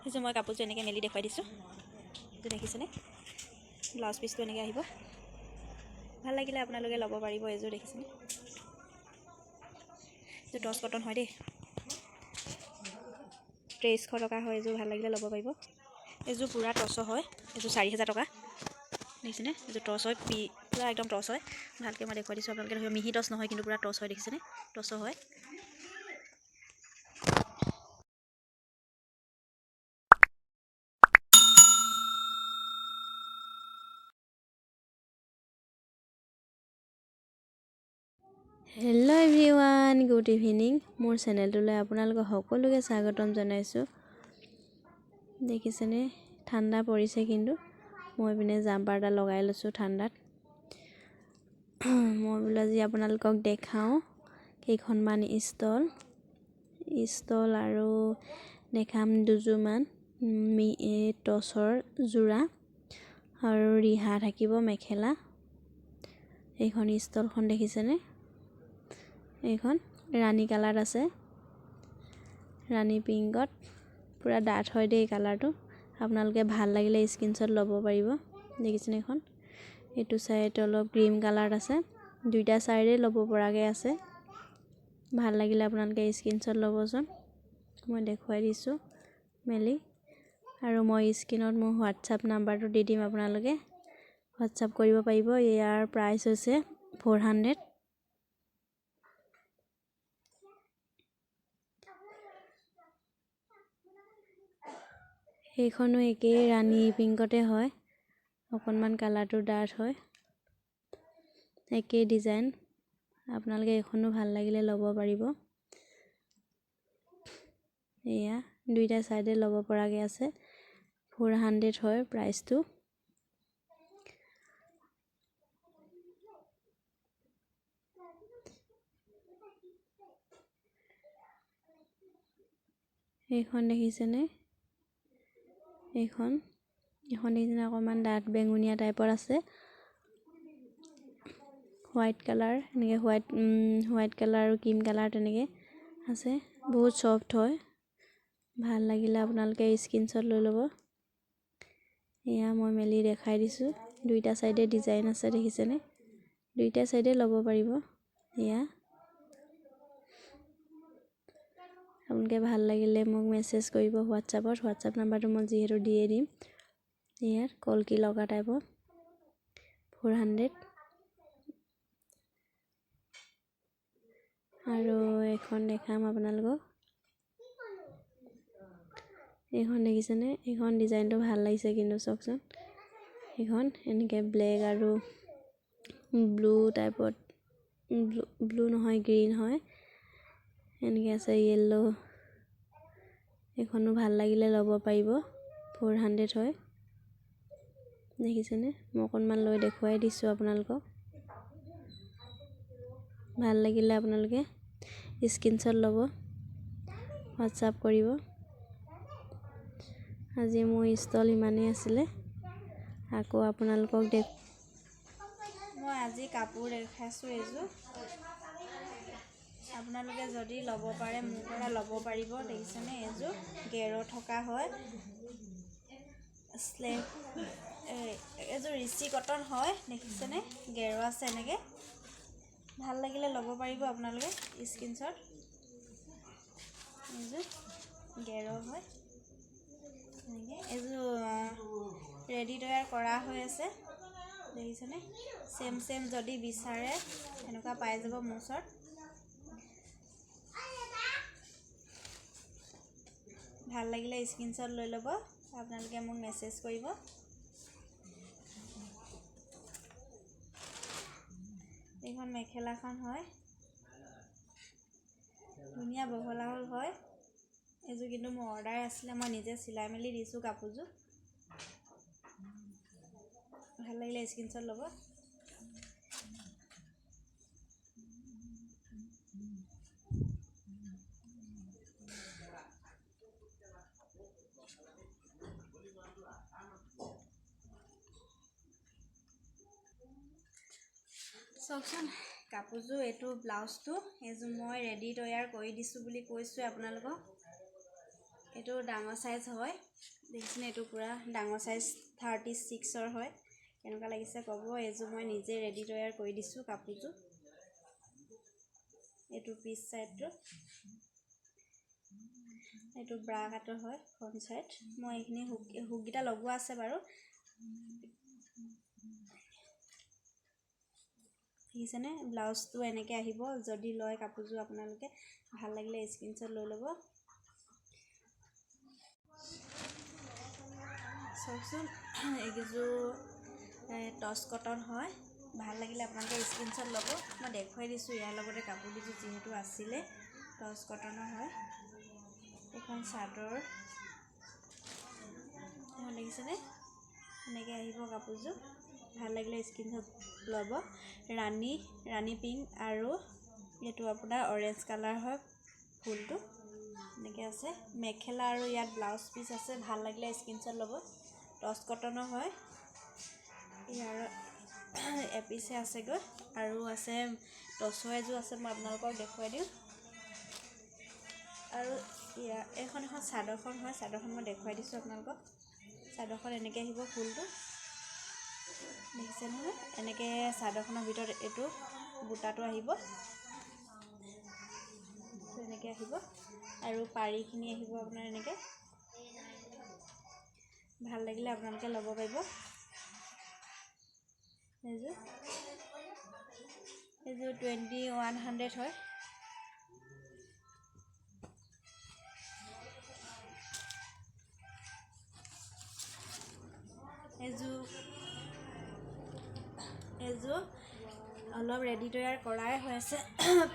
সেইযোৰ মই কাপোৰযোৰ এনেকৈ মেলি দেখুৱাই দিছোঁ। এইযোৰ দেখিছেনে? ব্লাউজ পিচটো এনেকৈ আহিব। ভাল লাগিলে আপোনালোকে ল'ব পাৰিব। এইযোৰ দেখিছেনে? এইযোৰ টচ কটন হয় দেই, 2300 টকা হয়। এইযোৰ ভাল লাগিলে ল'ব পাৰিব। এইযোৰ পূৰা টচ হয়, এইযোৰ 4000 টকা। দেখিছেনে? এইযোৰ টচ হয়, পূৰা একদম টচ হয়। ভালকৈ মই দেখুৱাই দিছোঁ আপোনালোকে ধৰিব, মিহি টচ নহয় কিন্তু পূৰা টচ হয়। দেখিছেনে? টচ হয়। Hello' everyone, good evening. মোৰ চেনেলটোলৈ আপোনালোকক সকলোকে স্বাগতম জনাইছোঁ। দেখিছেনে, ঠাণ্ডা পৰিছে কিন্তু মই পিনে জাম্পাৰ এটা লগাই লৈছোঁ ঠাণ্ডাত। মই বোলো আজি আপোনালোকক দেখাওঁ কেইখনমান ষ্টল ষ্টল আৰু দেখাম দুযোৰমান টচৰ যোৰা আৰু ৰিহা থাকিব, মেখেলা। এইখন ষ্টলখন দেখিছেনে? এইখন ৰাণী কালাৰ আছে, ৰাণী পিংকত, পূৰা ডাঠ হয় দেই কালাৰটো। আপোনালোকে ভাল লাগিলে স্ক্ৰীনশ্বট ল'ব পাৰিব। দেখিছেনে এইখন? এইটো চাইড অলপ ক্ৰীম কালাৰত আছে, দুইটা চাইডে ল'ব পৰাকৈ আছে। ভাল লাগিলে আপোনালোকে স্ক্ৰীনশ্বট ল'বচোন, মই দেখুৱাই দিছোঁ মেলি। আৰু মই স্ক্ৰীণত মোৰ হোৱাটছআপ নাম্বাৰটো দি দিম, আপোনালোকে হোৱাটছআপ কৰিব পাৰিব। ইয়াৰ প্ৰাইচ হৈছে 400। সেইখনো একেই ৰাণী পিংকতে হয়, অকণমান কালাৰটো ডাঠ হয়, একেই ডিজাইন। আপোনালোকে এইখনো ভাল লাগিলে ল'ব পাৰিব। এয়া দুইটা চাইডে ল'ব পৰাকৈ আছে। 400 হয় প্ৰাইচটো। এইখন দেখিছেনে? এইখন এইখন দেখিছেনে? অকণমান ডাঠ বেঙুনীয়া টাইপৰ আছে, হোৱাইট কালাৰ, এনেকৈ হোৱাইট হোৱাইট কালাৰ আৰু ক্ৰীম কালাৰ তেনেকৈ আছে। বহুত চফ্ট হয়। ভাল লাগিলে আপোনালোকে স্ক্ৰীনশ্বট লৈ ল'ব। এয়া মই মেলি দেখাই দিছোঁ। দুইটা চাইডে ডিজাইন আছে, দেখিছেনে? দুইটা চাইডে ল'ব পাৰিব। এয়া আপোনালোকে ভাল লাগিলে মোক মেছেজ কৰিব হোৱাটছআপত। হোৱাটছআপ নাম্বাৰটো মই যিহেতু দিয়ে দিম। ইয়াত কলকি লগা টাইপৰ 400। আৰু এখন দেখাম আপোনালোকক। এইখন দেখিছেনে? এইখন ডিজাইনটো ভাল লাগিছে কিন্তু চাওকচোন। এইখন এনেকৈ ব্লেক আৰু ব্লু টাইপত, ব্লু ব্লু নহয় গ্ৰীণ হয়, এনেকৈ আছে য়েল্ল'। এইখনো ভাল লাগিলে ল'ব পাৰিব, 400 হয়। দেখিছেনে? মই অকণমান লৈ দেখুৱাই দিছোঁ আপোনালোকক। ভাল লাগিলে আপোনালোকে স্ক্ৰীনশ্বট ল'ব, হোৱাটছআপ কৰিব। আজি মোৰ ষ্টল ইমানেই আছিলে, আকৌ আপোনালোকক দেখ মই আজি কাপোৰ দেখাইছোঁ এইযোৰ। আপোনালোকে যদি ল'ব পাৰে মোৰ পৰা ল'ব পাৰিব। দেখিছেনে? এইযোৰ গেৰ থকা হয়, শ্লেভ, এইযোৰ ৰিচি কটন হয়। দেখিছেনে? গেৰ আছে এনেকৈ। ভাল লাগিলে ল'ব পাৰিব আপোনালোকে স্ক্ৰীনশ্বট। এইযোৰ গেৰ হয় এনেকৈ। এইযোৰ ৰেডি তৈয়াৰ কৰা হৈ আছে, দেখিছেনে? চেম চেম যদি বিচাৰে এনেকুৱা পাই যাব মোৰ ওচৰত। ভাল লাগিলে স্ক্ৰীনশ্বট লৈ ল'ব, আপোনালোকে মোক মেছেজ কৰিব। এইখন মেখেলাখন হয়, ধুনীয়া বহল আহল হয়। এইযোৰ কিন্তু মোৰ অৰ্ডাৰ আছিলে, মই নিজে চিলাই মেলি দিছোঁ কাপোৰযোৰ। ভাল লাগিলে স্ক্ৰীনশ্বট ল'ব। চাওকচোন কাপোৰযোৰ, এইটো ব্লাউজটো, এইযোৰ মই ৰেডি তৈয়াৰ কৰি দিছোঁ বুলি কৈছোঁ আপোনালোকক। এইটো ডাঙৰ চাইজ হয়, দেখিছেনে? এইটো পূৰা ডাঙৰ চাইজ 36ৰ হয়। কেনেকুৱা লাগিছে ক'ব। এইযোৰ মই নিজে ৰেডি তৈয়াৰ কৰি দিছোঁ কাপোৰযোৰ। এইটো পিচ চাইডটো, এইটো ব্ৰা কাটৰ হয় ফ্ৰণ্ট চাইড। মই এইখিনি হুককেইটা লগোৱা আছে বাৰু, দেখিছেনে? ব্লাউজটো এনেকৈ আহিব। যদি লয় কাপোৰযোৰ আপোনালোকে, ভাল লাগিলে স্ক্ৰীনশ্বট লৈ ল'ব। চাওকচোন, এইকেইযোৰ টচ কটন হয়। ভাল লাগিলে আপোনালোকে স্ক্ৰীনশ্বট ল'ব। মই দেখুৱাই দিছোঁ ইয়াৰ লগতে কাপোৰ কেইযোৰ যিহেতু আছিলে, টচ কটনৰ হয়। এইখন চাদৰ, এখন দেখিছেনে? এনেকৈ আহিব কাপোৰযোৰ। ভাল লাগিলে স্ক্ৰীনশ্বট ল'ব। ৰাণী পিংক আৰু এইটো আপোনাৰ অৰেঞ্জ কালাৰ হয় ফুলটো, এনেকৈ আছে। মেখেলা আৰু ইয়াত ব্লাউজ পিচ আছে। ভাল লাগিলে স্ক্ৰীনশ্বট ল'ব। টচ কটনৰ হয়। ইয়াৰ এপিচে আছেগৈ আৰু আছে টচৰ এযোৰ আছে, মই আপোনালোকক দেখুৱাই দিওঁ। আৰু ইয়াৰ এইখন এখন চাদৰখন হয়, চাদৰখন মই দেখুৱাই দিছোঁ আপোনালোকক। চাদৰখন এনেকৈ আহিব ফুলটো, দেখিছে নহয়? এনেকৈ চাদৰখনৰ ভিতৰত এইটো বুটাটো আহিব, এনেকৈ আহিব। আৰু পাৰিখিনি আহিব আপোনাৰ এনেকৈ। ভাল লাগিলে আপোনালোকে ল'ব পাৰিব। এইযোৰ 2100 হয়। এইযোৰ অলপ ৰেডি তৈয়াৰ কৰাই হৈ আছে,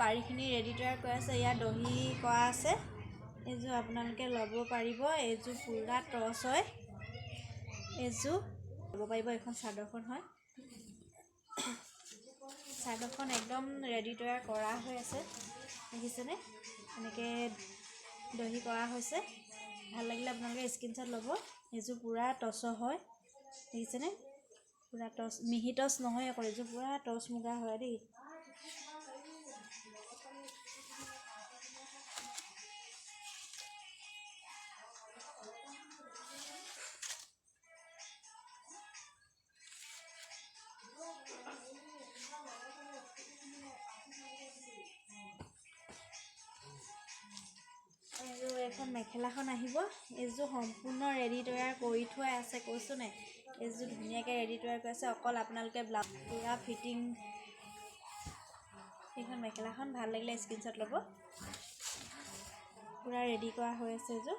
পাৰিখিনি ৰেডি তৈয়াৰ কৰা আছে। ইয়াত দহি কৰা আছে। এইযোৰ আপোনালোকে ল'ব পাৰিব। এইযোৰ পূৰা টচ হয়, এইযোৰ ল'ব পাৰিব। এইখন চাদৰখন হয়, চাদৰখন একদম ৰেডি তৈয়াৰ কৰা হৈ আছে, দেখিছেনে? এনেকৈ দহি কৰা হৈছে। ভাল লাগিলে আপোনালোকে স্ক্ৰীনশ্বট ল'ব। এইযোৰ পূৰা টচ হয়, দেখিছেনে? পূৰা টচ, মিহি টচ নহয় আকৌ, এইযোৰ পূৰা টচ মুগা হয় দেই। আৰু এখন মেখেলাখন আহিব। এইযোৰ সম্পূৰ্ণ ৰেডি তৈয়াৰ কৰি থোৱাই আছে, কৈছোঁ নাই? এইযোৰ ধুনীয়াকৈ ৰেডি তৈয়াৰ কৰি আছে, অকল আপোনালোকে ব্লাউজ পূৰা ফিটিং। এইখন মেখেলাখন ভাল লাগিলে স্ক্ৰীনশ্বট ল'ব। পূৰা ৰেডি কৰা হৈ আছে এইযোৰ।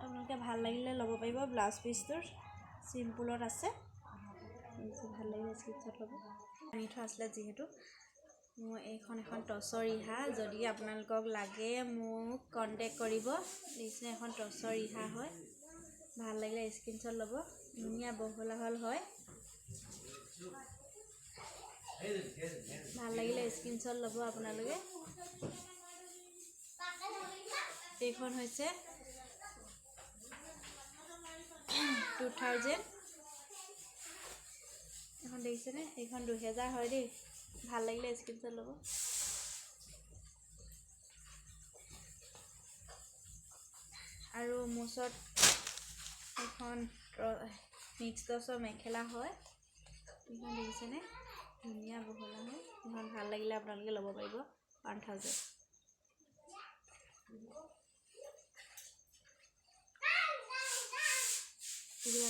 আপোনালোকে ভাল লাগিলে ল'ব পাৰিব। ব্লাউজ পিচটোৰ চিম্পুলত আছে, ভাল লাগিলে স্ক্ৰীনশ্বট ল'ব। আনি থোৱা আছিলে যিহেতু মোৰ এইখন এখন টচৰ ৰিহা, যদি আপোনালোকক লাগে মোক কণ্টেক্ট কৰিব। দেখিছেনে? এখন টচৰ ৰিহা হয়, ভাল লাগিলে স্ক্ৰীনশ্বট ল'ব। ধুনীয়া বহল আহল হয়, ভাল লাগিলে স্ক্ৰীনশ্বট ল'ব আপোনালোকে। এইখন হৈছে 2000, এখন দেখিছেনে? এইখন 2000 হয় দেই। ভাল লাগিলে স্ক্ৰীনশ্বট ল'ব। আৰু মোৰ ওচৰত এখন মিক্স টচৰ মেখেলা হয়, এইখন দেখিছেনে? ধুনীয়া বহলা হয়। এইখন ভাল লাগিলে আপোনালোকে ল'ব পাৰিব, 1000।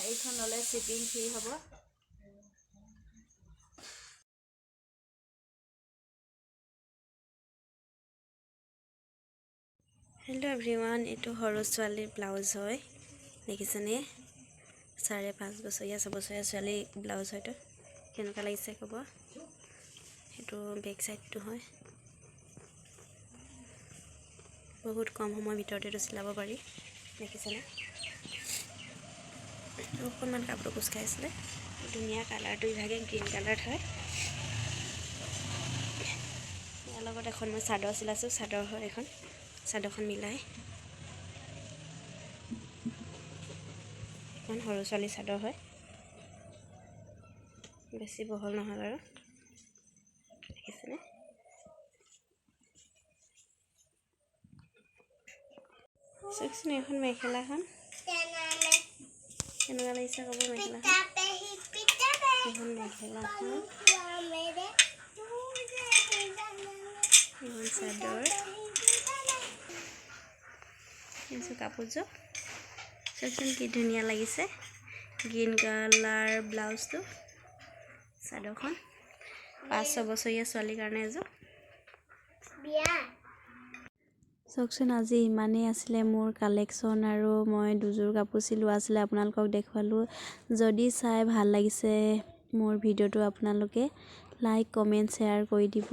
এইখন ল'লে শ্বিপিং ফ্ৰী হ'ব। হেল্ল' এভৰিৱান, এইটো সৰু ছোৱালীৰ ব্লাউজ হয়, দেখিছেনে? 5.5 বছৰীয়া 6 বছৰীয়া ছোৱালীৰ ব্লাউজ হয়তো। কেনেকুৱা লাগিছে ক'ব। সেইটো বেক চাইডটো হয়। বহুত কম সময়ৰ ভিতৰতে এইটো চিলাব পাৰি, দেখিছেনে? অকণমান কাপোৰটো কোচ খাই আছিলে। ধুনীয়া কালাৰটো ইভাগে গ্ৰীণ কালাৰত হয়। ইয়াৰ লগত এখন মই চাদৰ চিলাইছোঁ, চাদৰ হয় এখন, চাদৰখন মিলাই এখন সৰু ছোৱালী চাদৰ হয়। বেছি বহল নহয় বাৰু, দেখিছেনে? চাওকচোন এইখন মেখেলাখন কেনেকুৱা লাগিছে ক'ব। মেখেলাখন, এইখন মেখেলাখন, এইখন চাদৰ, এইযোৰ কাপোৰযোৰ চাওকচোন কি ধুনীয়া লাগিছে। গ্ৰীণ কালাৰ ব্লাউজটো, চাদৰখন 5-6 বছৰীয়া ছোৱালীৰ কাৰণে এযোৰ। চাওকচোন, আজি ইমানেই আছিলে মোৰ কালেকশ্যন আৰু মই দুযোৰ কাপোৰ চিলোৱা আছিলে, আপোনালোকক দেখুৱালোঁ। যদি চাই ভাল লাগিছে মোৰ ভিডিঅ'টো, আপোনালোকে লাইক, কমেণ্ট, শ্বেয়াৰ কৰি দিব।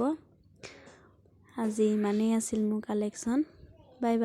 আজি ইমানেই আছিল মোৰ কালেকশ্যন। Bye bye.